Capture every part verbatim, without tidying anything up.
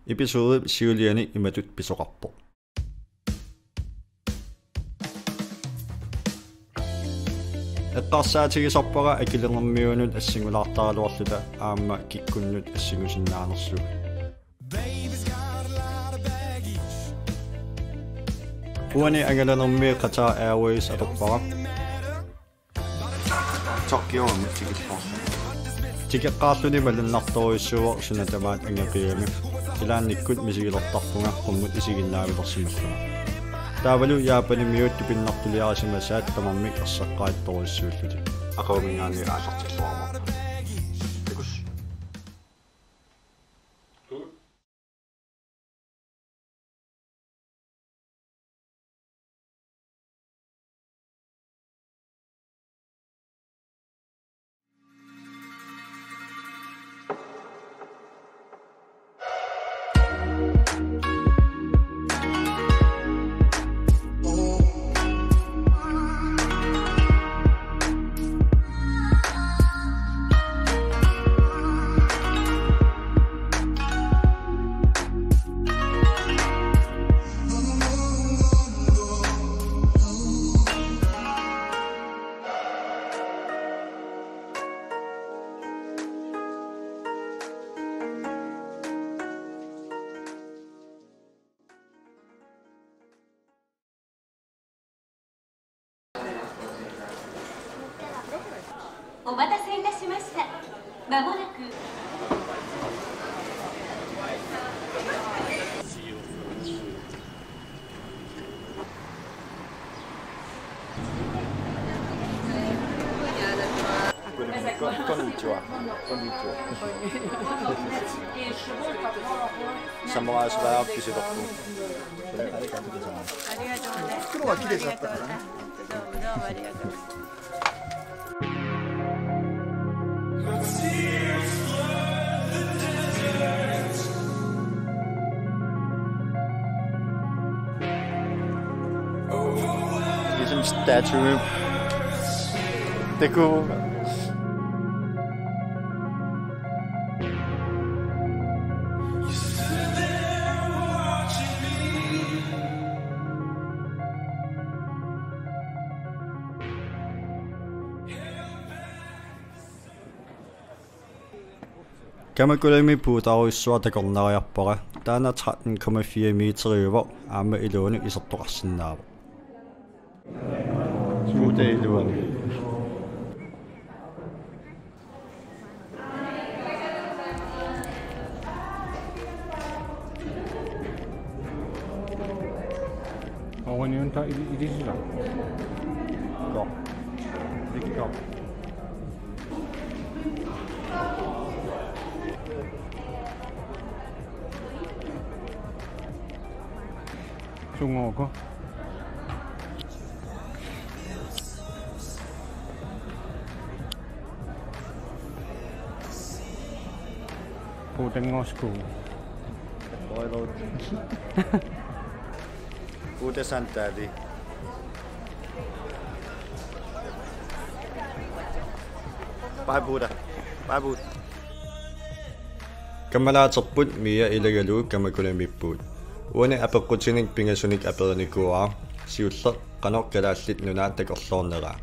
Episodip siuliani imatut pisoqarpoq. Eqqarsaatigisarpara akilinermiunut assingulaartaraluarluta aamma kikkunnut assingusinnaanersugut. Uani angalanermi Qatar Airways atorpara. Tokyo tikilluarluni. Tikeqqaarluni malunnartorujussuuvoq suna tamaat angajoqqigami. Ilaannikkut misigilertarpunga qummut isiginnaavilersimallunga. Taavalu Japanimiut tupinnartuliarisimasaat tamarmik erseqqarittorujussuullutik. Aqaguminngaanniit aallartilluarama. Takuss. Konnichiwa. Konnichiwa. Samurai sulaarpisilerpu. Ligesom statue. Det kunne Kamakulami puutarujussuaq takornariarpara, taanna tretten komma fire meteriuvoq, aamma iluanut isertoqarsinnaavoq. Puuta iluani. Oqarniunta ili-, ilisisa. Ko. Ikko. Sungooko. Puutanngorskuu. Puuta sandaali. Bye, Buddha. Bye, Buddha. Kammalaaterput Mia ilagalugu Kamakulamiippugut. Uani apeqqutinik pingasunik aperinikuuara, siulleq qanoq Kalaallit Nunaat takorloorneraa.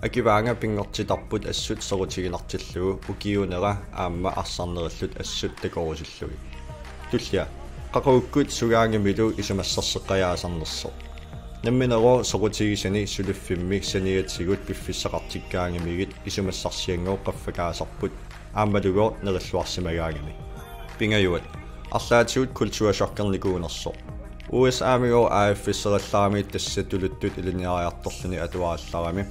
Akivaanga pinngortitarput assut soqutiginartillugu ukiuunera aamma arsarnerillu assut takorusillugit. Tullia, qaqugukkut sugaangamilu isumassarseqqajaasarnersoq. Namminerooq soqutigisani suliffimmi saniatigut piffissaqartikkaangamigit isumassarsianngooq qaffakaasarput aammalugooq nerilluarsimagaangami. Pingajuat, arlaatigut kulturschokkernikuunersoq. U S A-migooq A F S-erallarami tassa tuluttut ilinniariartorluni atuarallarami.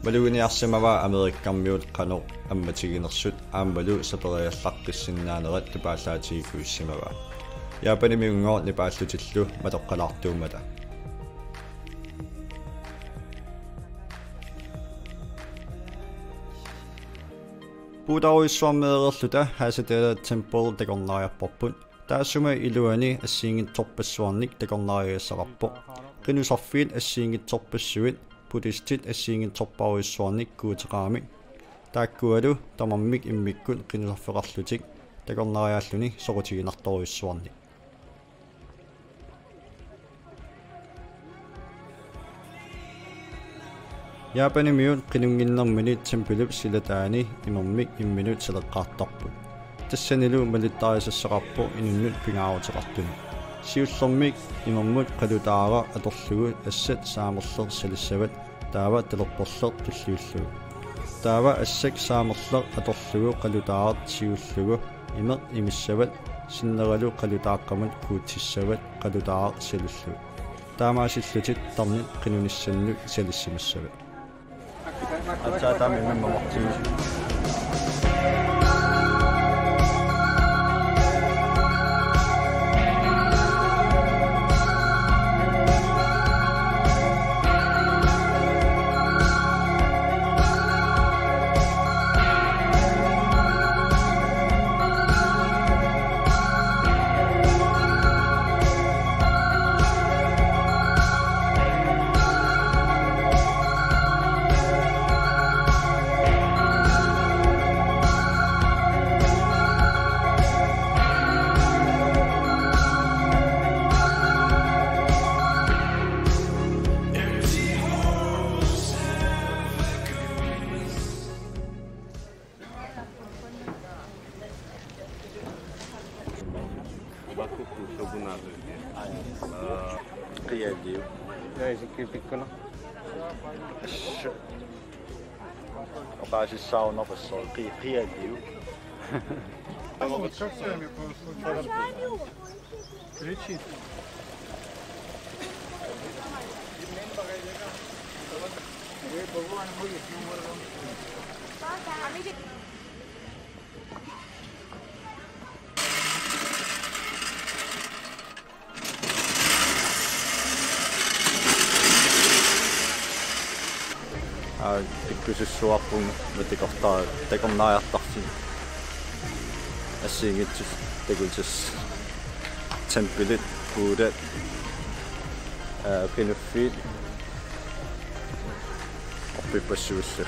Maluginiarsimavaa Amerikkarmiut qanoq ammatiginersut aammalu saperiallaqqissinnaanerat tupaallaatigikkujussimavaa. Japanimiunngooq nipaallutillu matoqqalaartuummata. Puutarujussuarmeereerluta Hasadera Temple takornariarparput. Taassuma iluani assigiinngitsorpassuarnik takornariagassaqarpoq. Qinusarfiit assigiinngitsorpassuit, buddhistit assigiinngitsorpassuarnik guuteqaramik. Taakkualu tamarmik immikkut qinusarfeqarlutik takornariaalluni soqutiginartorujussuarnik. Japanimiut qinunnginnermini tempelip silataani imermik imminut saleqqaartarput. Tassanilu malittarisassaqarpoq inunnut pingaaruteqartunut. Siullermik imermut qalutaaraq atorlugu assat saamerleq salissavat, taava talerporleq tulliullugu. Taava assak saamerleq atorlugu qalutaaraq tigullugu imeq imissavat, sinneralu qalutaaqqamut kuutsissavat qalutaaraq salillugu. Taamaasillutit tarnit qinunissannut salissimassavat. Aatsaat taama immimmamortigisut. Qialiu. Jaa, isikkiippikkuna. Assu. Oqaasissaarunarpassuit qi-, qialiu. Кричит. Aa, ikkusissuarpun matikortaa takornariartarfik. Assigiinngitsut takutis. Tempelit, Buddhat, aa, qinuffiit, orpippassuullu.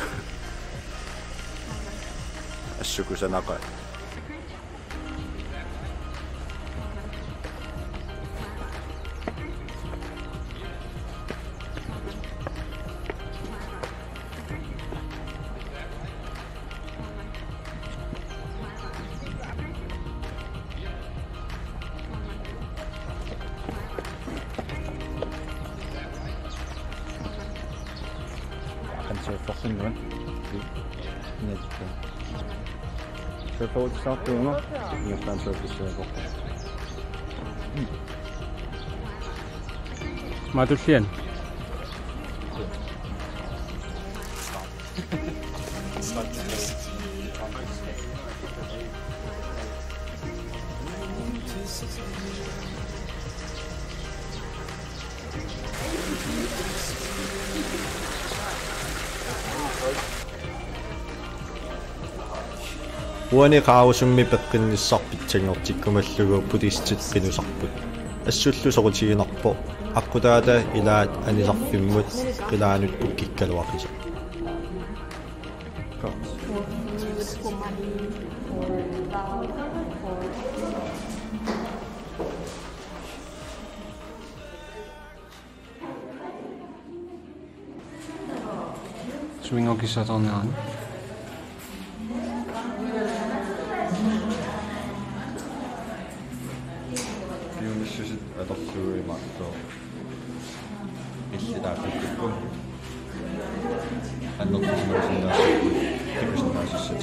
Assukusanaqaat. Aqan surfersinnaanngilaq. Nitto. Surferutissaartuunga. Ingerlaannaq surfissaapput. Matulliani. Uani Qaarusummi peqqinnissaq pitsanngortikkumallugu buddhistit qinusarput. Assullu soqutiginarpoq aqqutaata ilaat anisarfimmut qilaanut pukkikkaluaqisoq. Sumingukissaatorniarani. Piumassuseq atorlugu imaattoq. Illit taakkukkut. Annertusimaarsinnaassuugut. Takusinnaasassat.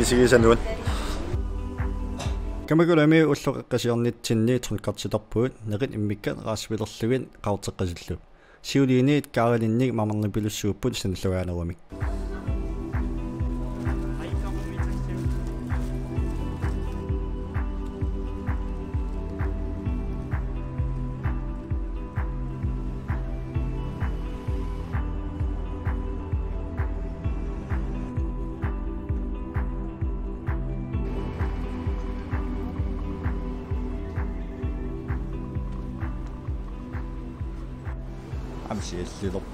Isigisanut. Kamakulami ulloqeqqasiornitsinni trumkortiterpugut, nerit immikkat raasvilerlugit qaqorteqqisillu. Siuliini Kaarilinnik mamarnipilussuupput sanilluanerumik. Amsialliloq.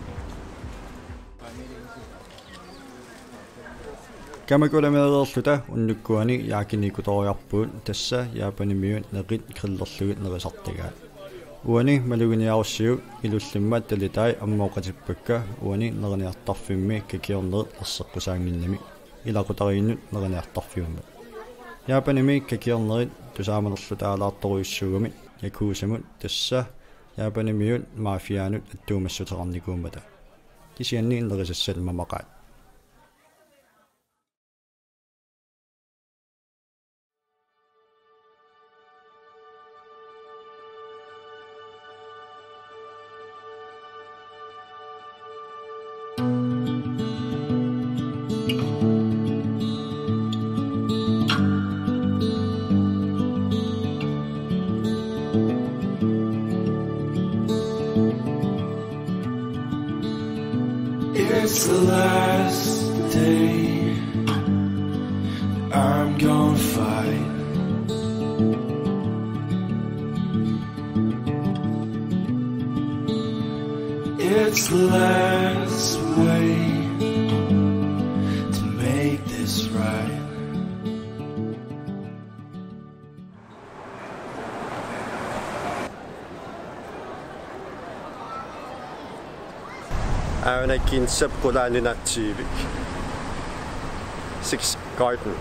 Kamakulamiilerluta unnukkuani yakinikutoriarpugut, tassa Japanimiut nerit grillerlugit nerisartagaat. Uani maluginiarussiuk ilullimmat talitai ammooqatippakka uani neriniartarfimmi kakiornerit erseqqusaannginnami ilaqutariinnut neriniartarfiummat. Japanimi kakiornerit tusaamanerlutaalaartorujussuugamik yakuzamut, tassa Japanimiut mafianut attuumassuteqarnikuummata. Kisianni nerisassat mamaqaat. It's the last day. I'm gonna fight. It's the last way to make this right. Aana Kinsap qulaani naatsiivik. Six Garden.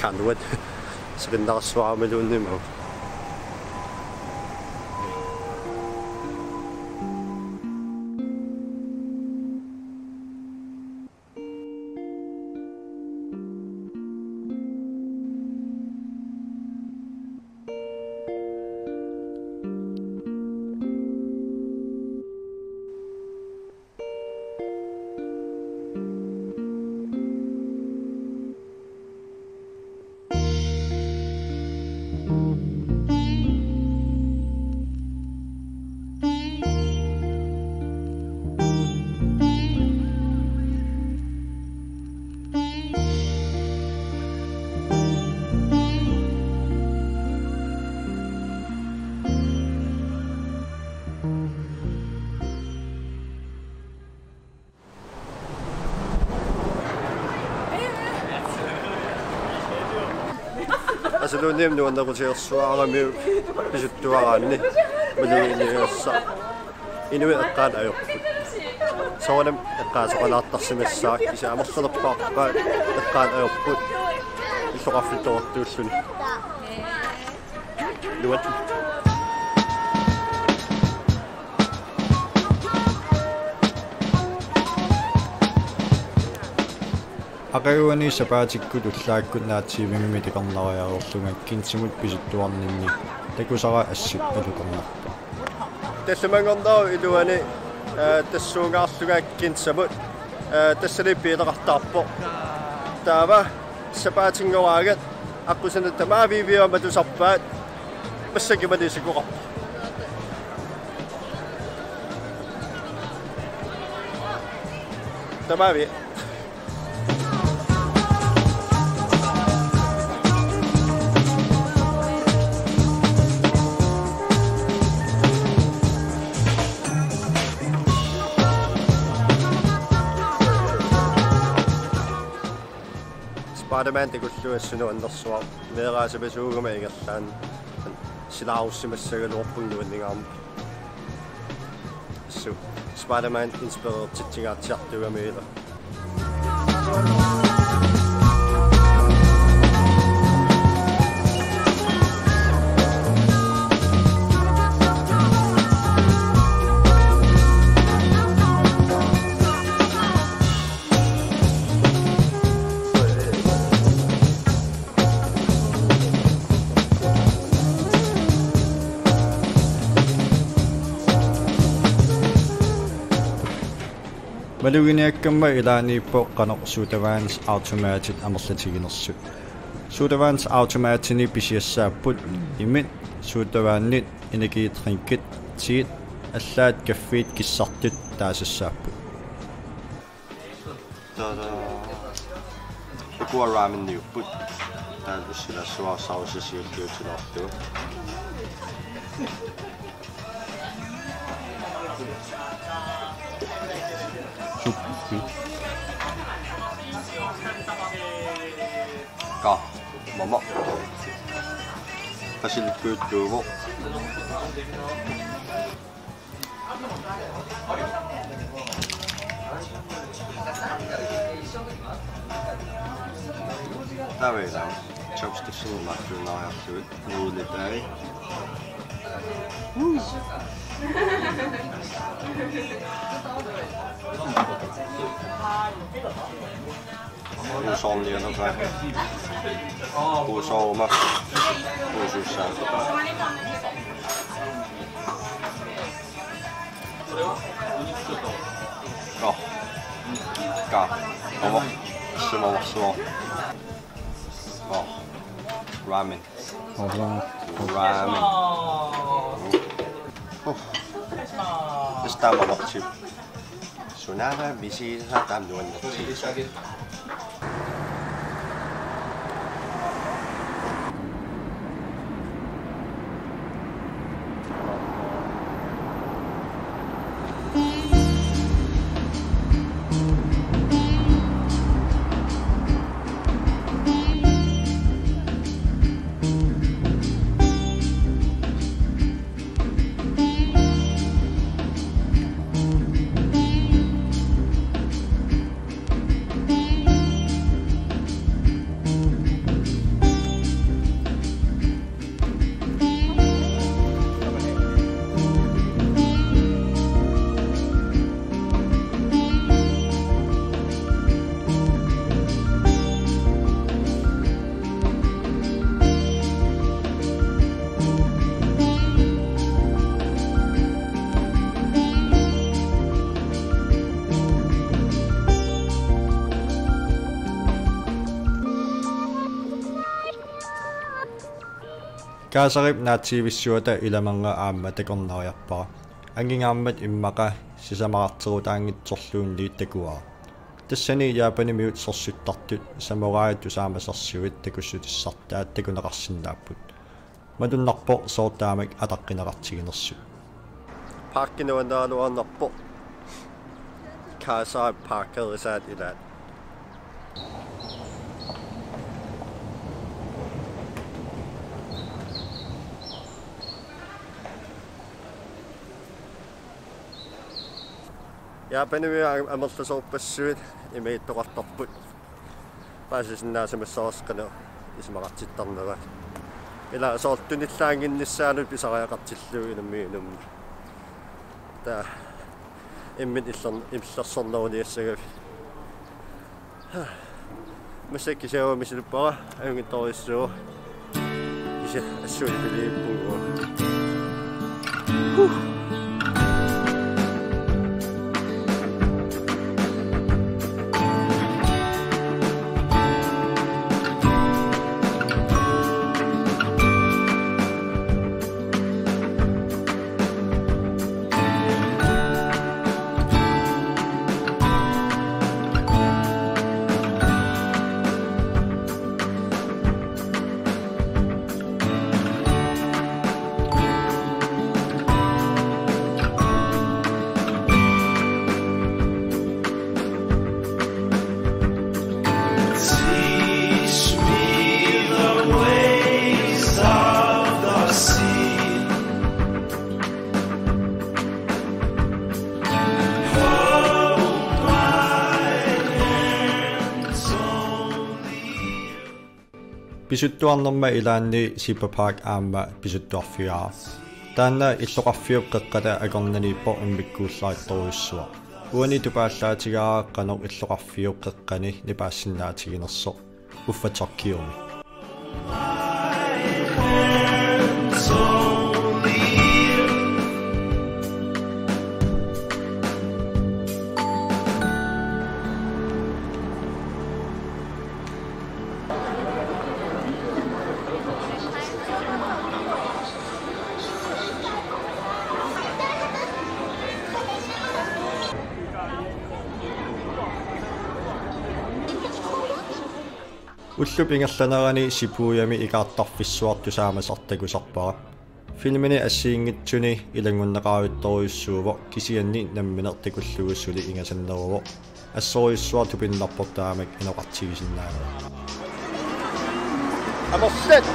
Kanwan. Sirinnaarsuarmiluunniimmagu. Asaluunniit nuannerutigersuaramiuk pisuttuaraanni maluginiagassaq. Inuit eqqaanut ajorput. Soorunami eqqaasoqalaartarsimassaaq, kisianni amerlanerpaarpaat eqqaanut ajorput. Illoqarfittortuulluni. Nuat. Aqaguani sapaatikkut ullaakkut naatsiivimmi takornariarlunga Kinsamut pisuttuarninni takusara assut alutornarpoq. Tallimanngornerup iluani, eh, tassuungaarlunga Kinsamut, eh, tassani biileqartarpoq. Taava sapaatinngoraangat aqqusinermi tamaviiviuama tusarpaat, massakkut malisikkoqarpoq. Tamavi. Spider-Man takullugu assut nuannersuaq, meeraasimasuuguma ingerlaannaq, silaarussimassagaluarpunga nuanningaarmat. Su-, Spider-Man inspirertitsingaatsiartuugamilu. Maluginiakkamma ilaanniippoq qanoq sodavandsit automatit amerlatiginersut. Sodavandsit automatini pisiassaapput imit sodavandinik energidrinkit, teet, allaat kaffiit kissartut taasassaapput. Tada. Ukua rameniupput. Taava ussilaassuarsarusasiulliutilaartugu. Suppi. Ka. Mama. Basilikkujuttuuvoq. Taava chopsticksinut imaattuinnariarlugit nuulitai. Usoornianerpa. Usooruma. Usuussaa. Oh. Ka. Omo. Simo, simo. Oh. Ramen. Oho. Ramen. Oh. Tassa taama amerlasuut. Sunaana misigisat taama nuannertigisut. Kaasarip naatsiivissuata ilamernga aamma takornariarpara. Angingaarmat immaqa sisamararterutaanngitsorluunniit takuara. Tassani Japanimiut sorsuttartut samurai tusaamasarsuit takussutissartaat takuneqarsinnaapput. Malunnarpoq sooq taamak ataqqineqartiginersut. Parkki nuannaraluarnarpoq. Kaasarip parkerisaat ilaat. Japanimi am-, amerlasoorpassuit imaattoqartarput. Paasisinnaasimassavarsi qanoq isumaqartittarnerat. Ila soorlu tunillaannginnissaanut pisariaqartillugu inummiinum. Taava imminut illern-, illersorneruniassagavit. Massakkut kisianni misilerpara ajunngitsorujussuuvoq. Kisianni assuupiliippugut. Huh. Teach me the ways of the sea. Hold my hands only. Pisuttuarnerma ilaanni Zebra Park aamma pisuttuarfigaara. Taanna illoqarfiup qeqqata akornanniippoq immikkuullarissorujussuaq. Uani tupaallaatigaara qanoq illoqarfiup qeqqani nipaassinnaatiginersoq. Uffa Tokyomi. Ullup ingerlanerani Shibujami ikaartarfissuartut saamasartakusarpara. Filmini assigiinngitsuni ilanngunneqaavittorujussuuvoq, kisianni nammineq takullugu suli ingasanneruvoq. Assorujussuaq tupinnarpoq, taamak inoqartigisinnaanera. Amerlat!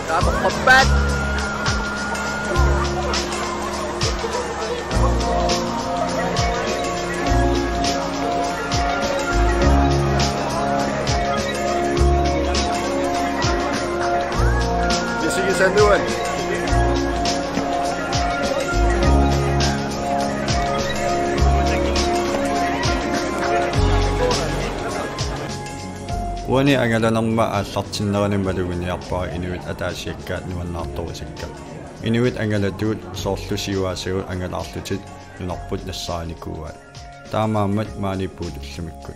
Taama qoppat. Misigisannuat. Uani angalanerma aallartinnerani maluginiarpara inuit ataasiakkaat nuannaartorisakka. Inuit angalatuut, soorlu siuaasagut angalaarlutik, nunarput nassaarinikuuaat. Taamaammat maani puut ullumikkut.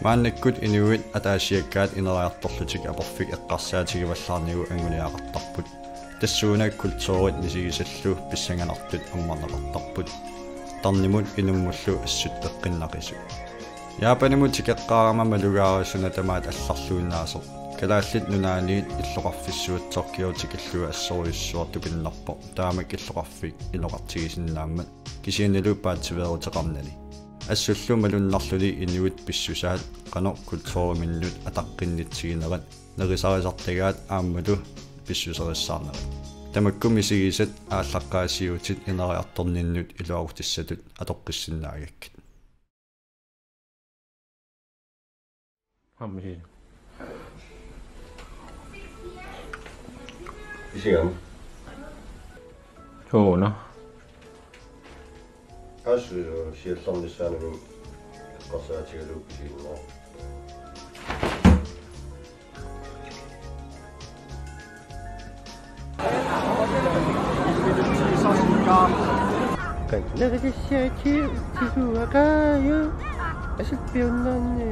Maannakkut inuit ataasiakkaat ineriartorlutik aporfik eqqarsaatigivallaarnagu anguniagaqartarput. Tassuuna kulturit misigisallu pissanganartut ammarneqartarput. Tarnimut inummullu assut peqqinnaqisut. Japanimut tikeqqaarama malugaara suna tamaat allarluinnaasoq. Kalaallit Nunaanniit illoqarfissuat Tokyo tikillugu assorujussuaq tupinnarpoq, taamak illoqarfik inoqartigisinnaammat, kisiannilu paatsiveeruteqarnani. Assullu malunnarluni inuit pissusaat qanoq kulturiminnut ataqqinnitsiginerat, nerisarisartagaat aammalu pissuserissaarnerat. Tamakku misigisat aallaqqaasiutit ineriartorninnut iluaqutissatut atoqqissinnaagakkit. Aamma sii. Isigami. Sooruna. Assut siallernissaanut eqqarsaatigalugu isiginnaarpara. Qannarisassaatigut tiguaqaaju. Asut piunnaarni.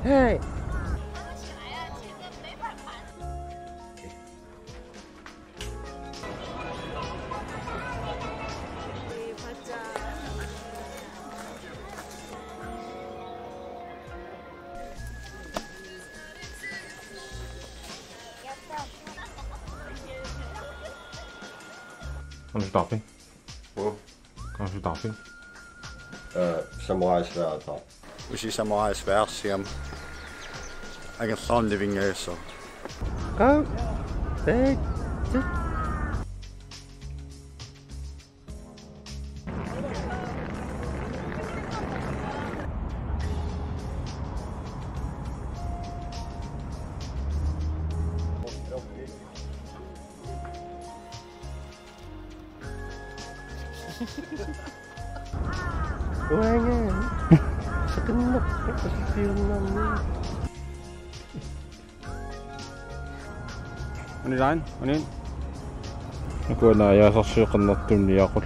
Hej. Qanoq sutaarpit? Uu. Qanoq sutaarpit? Eh, samuraisværd. Usi samuraisværd siam. Angerlaarnivingajassooq. Qau. Bæk. Uanga. Seqinnerpoq piunnaarni. Uni line, uni. Akuana yaasarsiuqarnertumni yaqul.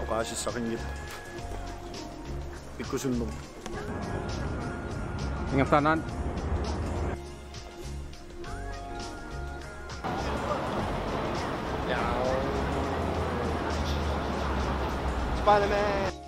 Oqaasissaqanngilaq. Pikkusunnermut. Ingerlaannaq. Spider-Man.